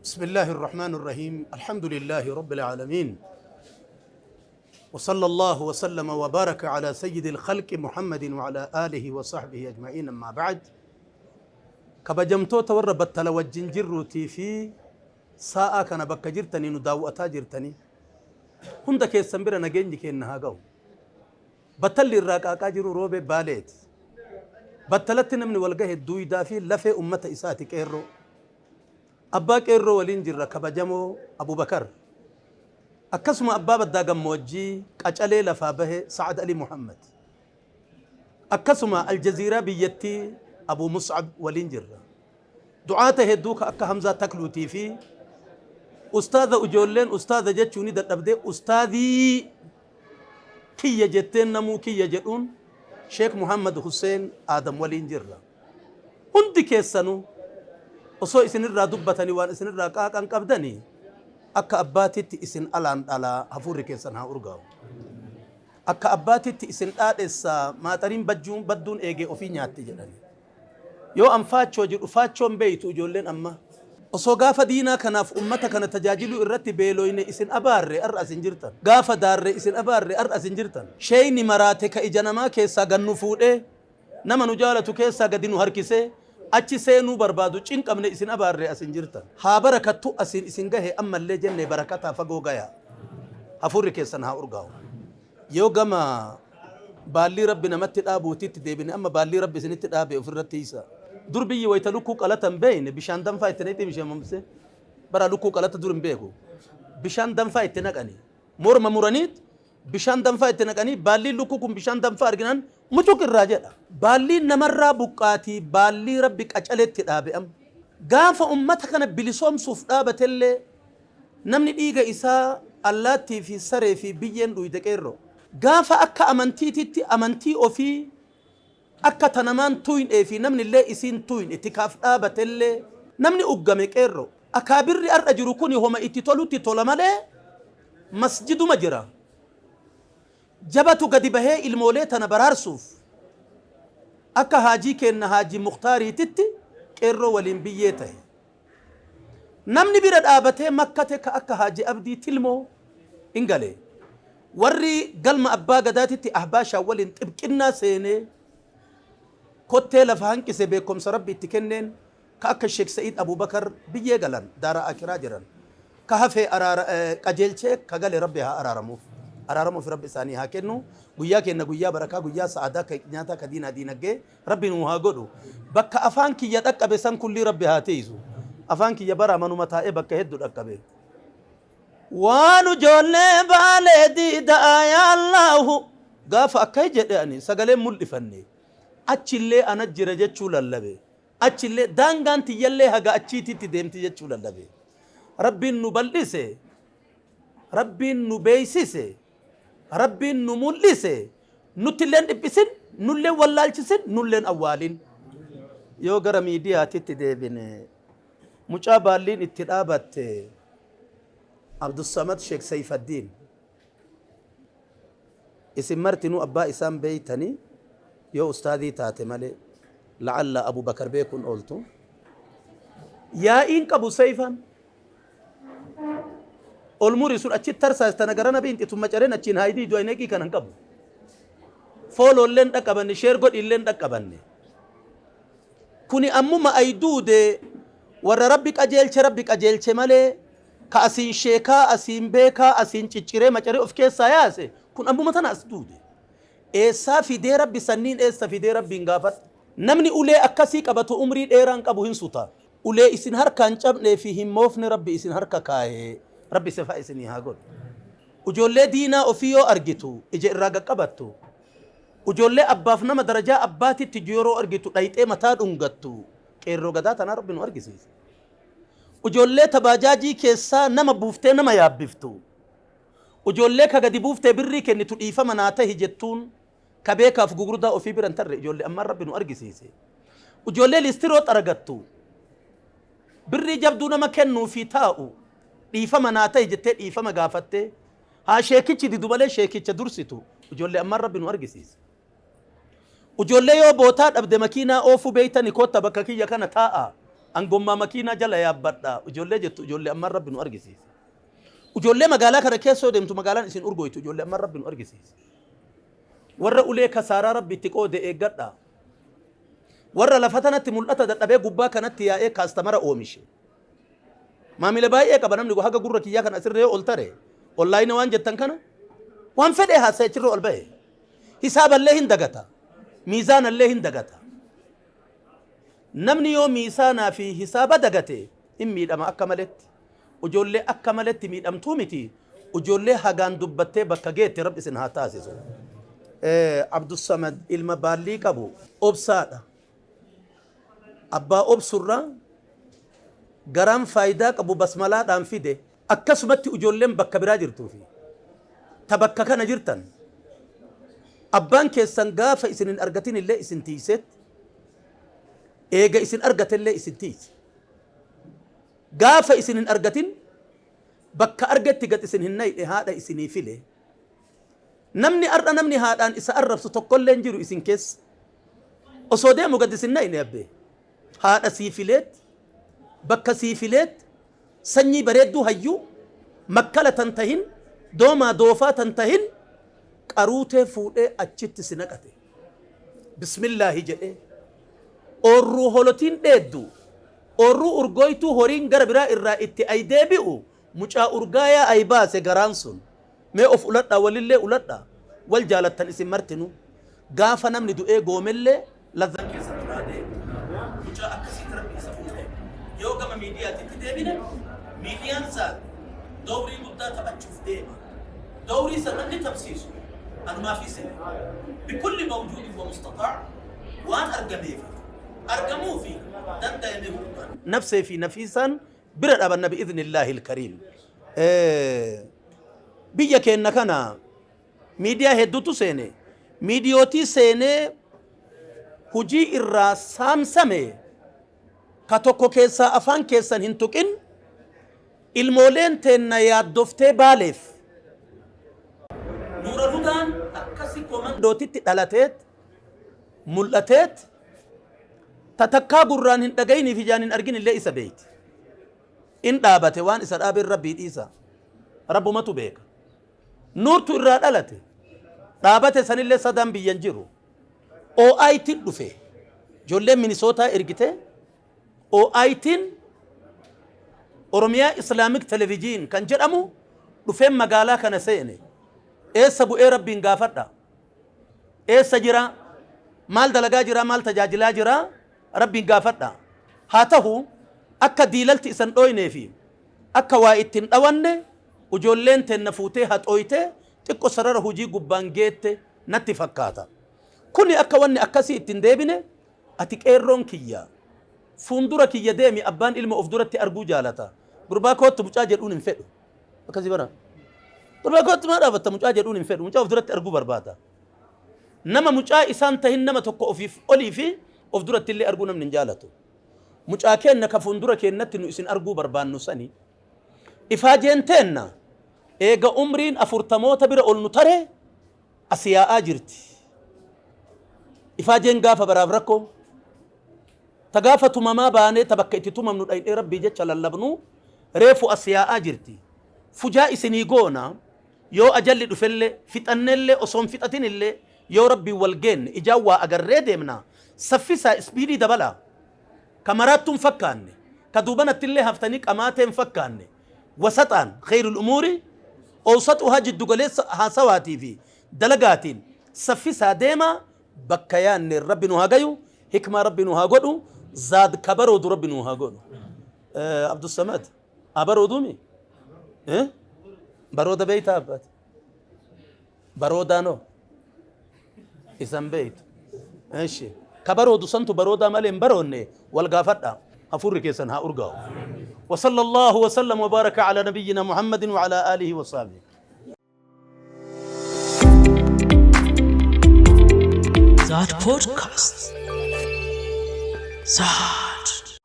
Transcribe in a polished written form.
بسم الله الرحمن الرحيم، الحمد لله رب العالمين، وصلى الله وسلم وبارك على سيد الخلق محمد وعلى آله وصحبه أجمعين، أما بعد. Kabajamtoota warra battala wajjin jirruutii fi sa'a kana bakka jirtanii nu daawwataa jirtanii hunda keessan bira nageenyi keenna haa ga'u. Battalli irraa qaaqaa jiru Roobee Baaleeti. Battalatti namni wal gahe duuydaa fi lafee ummata isaati, qeerroo. Abbaa qeerroo waliin jirra, kabajamoo Abubakar. Akkasuma abbaa baddaa gammoojjii qacalee lafaa bahe Sa'ad Ali Muhammad. Akkasuma Aljaziiraa biyyattii Abu Mus'ab waliin jirra. Du'aata hedduu ka akka Hamzaa Takluutii fi ustaaza ijoolleen ustaaza jechuun dadhabdee ustaadii kiyya jetteen namuu kiyya jedhuun Sheek Muhammad Hussein Adam waliin jirra. Hundi keessanuu osoo isinirraa dubbatanii waan isinirraa qaaqan qabdanii akka abbaatitti isin alaan dhalaa, hafuurri keessan haa urgaa'u. Akka abbaatitti isin dhaadhessaa, maaxariin bajjuun badduun eegee ofii nyaatti jedhani. Yoo an faachoo jedhu faachoon beeytu ijoolleen amma. Osoo gaafa diinaa kanaaf ummata kana tajaajiluu irratti beeloyne isin abaarre, ar'a isin jirtan. Gaafa daarre isin abaarre, ar'a isin jirtan. Sheeyni maraate ka ija namaa keessaa gannu fuudhee nama nu jaalatu keessaa gadi nu harkisee achi seenuu barbaadu cinqabne isin abaarre, asin jirtan. Haa barakattu asiin isin gahe, ammallee jenne barakataa fagoo gaya. Hafuurri keessan haa urgaa'u. Yoo gama baallii Rabbi namatti dhaabuutitti deebine, amma baallii Rabbi isinitti dhaabe ofirratti hiisa. Dur biyyi wayita lukkuu qalatan beeyne bishaan danfaa itti naqxee bishaan mamsee bara lukkuu qalata dur hin beeku. Bishaan danfaa itti naqani. Morma muraniit bishaan danfaa itti naqanii baalliin lukkuu kun bishaan danfaa arginaan mucuq irraa jedha. Baalliin namarraa buqqaatii baallii Rabbi qacaletti dhaabe amma. Gaafa ummata kana bilisoomsuuf dhaabatellee namni dhiiga isaa allaattii fi saree fi biyyeen dhuyde qeerroo. Gaafa akka amantiititti amantii ofii akka tanamaan tuynee fi namni illee isiin tuyne tikaaf dhaabatellee namni uggame qeerroo. Akaabirri har'a jiru kuni homa itti tolutti tola malee masjiduma jira. Jabatu gadi bahee ilmoolee tana baraarsuuf akka haajii keenna Haajii Muktaariititti qeerroo waliin biyyee ta'e. Namni bira dhaabatee makkate ka akka Haaji Abdii Tilmoo hin gale. Warri galma abbaa gadaatitti ahbaashaa waliin xibqinnaa seenee kottee lafa hanqise beekumsa Rabbi itti kenneen ka akka Sheek Sa'iid Abubakar biyyee galan, daara akiraa jiran. Ka hafee araara qajeelchee ka gale Rabbi haa araaramuuf. Araaramuuf Rabbi isaanii haa kennu. Guyyaa kenna guyyaa barakaa, guyyaa sa'aadaa, ka nyaataa, ka diinaa diinagdee Rabbi nuu haa godhu. Bakka afaan kiyya dhaqqabe san kullii Rabbi haa tiisu. Afaan kiyya bara manuma taa'ee bakka hedduu dhaqqabe. Waan ijoollee Baalee diidaa yaa Allaahu gaafa akka jedhe ani sagaleen mul'ifanne. Achillee ana jira jechuu lallabe. Achillee daangaan tiyyallee haga achiititti deemti jechuu lallabe. Rabbiin nu bal'ise. Rabbiin nu beeysise. Rabbiin nu mul'ise. Nuttilleen dhiphisin, nulleen wallaalchisin, nulleen awwaalin. Yoo gara miidiyaatitti deebine, mucaa baalliin itti dhaabatte Abdussamad Sheek Sayfaddiin. Isin martinuu abbaa isaan beeytanii yoo ustaadii taate malee la'alla Abu Bakar beekuun ooltu. Yaa'iin qabu Sayfaan. Ol muri sun achitti tarsaas tana gara nabiin xitu macareen achiin haayidii du'a neqii kana hin qabu. Fooloolleen dhaqqabanne, share godhiilleen dhaqqabanne. Kuni ammuma ayduude warra Rabbi qajeelche, Rabbi qajeelche malee ka asiin sheekaa, asiin beekaa, asiin cicciree macaree of keessaa yaase kun ammuma tana as duude. Eessaa fidee Rabbi sanniin eessa fidee Rabbiin gaafadha. Namni ulee akkasii qabatu umrii dheeraan qabu hin suta. Ulee isin harkaan cabnee fi hin moofne Rabbi isin harka kaayee Rabbi sifaa isinii haa godhu. Ijoollee diinaa ofii yoo argitu ija irraa qaqqabattu. Ijoollee abbaaf nama darajaa abbaatitti yeroo argitu dhayxee mataa dhungattu. Qeerroo gadaa tanaa Rabbi nu argisiisa. Ijoollee tabaajaajii keessaa nama buuftee nama yaabbiftu. Ijoollee ka gadi buuftee birrii kennitu dhiifama naa tahi jettuun ka beekaaf gugurdaa ofii biran tarre ijoollee ammaan Rabbi nu argisiise. Ijoollee listiroo xaragattu. Birrii jabduu nama kennuu fi taa'u dhiifama naa tahi jettee dhiifama gaafattee haa sheekichi didu malee sheekicha dursitu ijoollee ammaan Rabbi nu argisiise. Ijoollee yoo bootaa dhabde makiinaa oofuu beeytani, kotta bakka kiyya kana taa'a. An gommaa makiinaa jala yaabbadha ijoollee jettu ijoollee ammaan Rabbi nu argisiise. Ijoollee magaalaa kana keessa yoo deemtu magaalaan isin urgooytu ijoollee ammaan Rabbi nu argisiise. Warra ulee kasaaraa Rabbi itti qoode eeggadha. Warra lafa tanatti mul'ata dadhabee gubbaa kanatti yaa'ee kaastamara oomishe. Maamila baay'ee qaba namni haga gurra kiyyaa kana asirra yoo ol tare onlaayina waan jettan kana waan fedhe haasa'e achirra ol ba'e. Hisaaballee hin dagata. Miizaanallee hin dagata. Namni yoo miisaanaa fi hisaaba dagate hin miidhama akka maletti. Ijoollee akka maletti miidhamtuu miti. Ijoollee hagaan dubbattee bakka geette Rabbi isin haa taasisu. Abdussamad ilma baallii qabu obsaadha. Abbaa obsurraa garaan faayidaa qabu basmalaadhaan fide. Akkasumatti ijoolleen bakka biraa jirtuu fi ta bakka kana jirtan abbaan keessan gaafa isin hin argatin illee isin tiiseet eega isin argatellee isin tiise. Gaafa isin hin argatin bakka argetti gad isin hin nayne haadha isinii file. Namni har'a namni haadhaan isa arrabsu tokkollee hin jiru isin keessa. Osoo deemu gad isin nayne abbee. Haadha sii fileet bakka sii fileet sanyii bareedduu hayyuu makkala tan tahin doomaa doofaa tan tahin qaruutee fuudhee achitti si naqate. Bismillaahi jedhee oorruu holotiin dheeddu oorruu urgooytuu horiin gara biraa irraa itti ay deebi'u mucaa urgaayaa ay baase garaan sun. Mee of uladhaa walillee uladhaa wal jaalattan isin martinuu gaafa namni du'ee goomellee lazzaan keessa duraa deemu. Mucaa akkasiitti Rabbi isa fuudhe. Yoo gama miidiyaatitti deebine miidiyaan isaa dowrii guddaa taphachuuf deema. Dowrii san namni tapsiisu anumaa fi isin. Bikulli mawjuudin wa mustaxaa waan argameef argamuu fi dandayame hundaan. Nafsee fi nafiisaan bira dhaabanna bi'iznillaahi alkariim. Biyya keenna kana miidiyaa hedduutu seene. Miidiyootii seenee hujii irraa saamsame ka tokko keessaa afaan keessan hin tuqin ilmooleen teenna yaaddoftee baaleef. Nuura Hudaan akkasi komandootitti dhalateet mul'ateet ta takkaa gurraan hin dhagayiniif ijaan hin argin illee isa beeyti. In dhaabate waan isa dhaabeen Rabbii dhiisa. Rabbumatu beeka. Nuurtu irraa dhalate. Dhaabate sanillee sadaan biyyan jiru. OIT'n dhufe. Ijoolleen Minisootaa ergite. OIT'n Oromiyaa Islaamik Televijiin kan jedhamu dhufeen magaalaa kana seene. Eessa bu'ee Rabbiin gaafadha. Eessa jira? Maal dalagaa jira? Maal tajaajilaa jira? Rabbiin gaafadha. Haa tahu akka diilalti isan dhooynee fi akka waa itti hin dhawanne ujoolleen teenna fuutee haxooytee xiqqo sarara hujii gubbaan geette natti fakkaata. Kuni akka wanni akkasii itti hin deebine ati qeerroon kiyya fuundura kiyya deemi abbaan ilma of duratti arguu jaalata. Gurbaa koottu mucaa jedhuun hin fedhu. Akkasii bara. Gurbaa koottu maa dhaabatta mucaa jedhuun hin fedhu. Mucaa of duratti arguu barbaada. Nama mucaa isaan tahin nama tokko ofiif olii fi of duratti illee arguu namni hin jaalatu. Mucaa keenna ka fuundura keennatti nu isin arguu barbaannu sani. Ifaajeen teenna eega umriin afurtamoota bira ol nu tare as yaa'aa jirti. Ifaajeen gaafa baraaf rakkoo ta gaafa tumamaa baanee ta bakka itti tumamnu dhaynee Rabbii jecha lallabnu reefu as yaa'aa jirti. Fujaa isinii goona yoo ajalli dhufellee fixannellee osoo hin fixatinillee yoo Rabbiin wal geenne ijaan waa agarree deemna saffisaa ispiidii dabalaa. Ka maraattuu hin fakkaanne ka duubanattillee haftanii qamaatee hin fakkaanne wasaxaan kheyrul umuuri owsaxuhaa jiddu galeessa haasawaatii fi dalagaatiin saffisaa deemaa bakka yaanne Rabbi nu haa gayu hikmaa Rabbi nu haa godhu zaad ka baroodu Rabbi nu haa godhu. Abdussamad haa barooduumi? Barooda beeytaa abbaati? Baroodaanoo? Isan beeytu. Eshi. Ka baroodu santu baroodaa malee hin baroonne wal gaafadha. Hafuurri keessan haa urgaa'u. وصلى الله وسلم وبارك على نبينا محمد وعلى آله وصحبه. That podcast. Zad.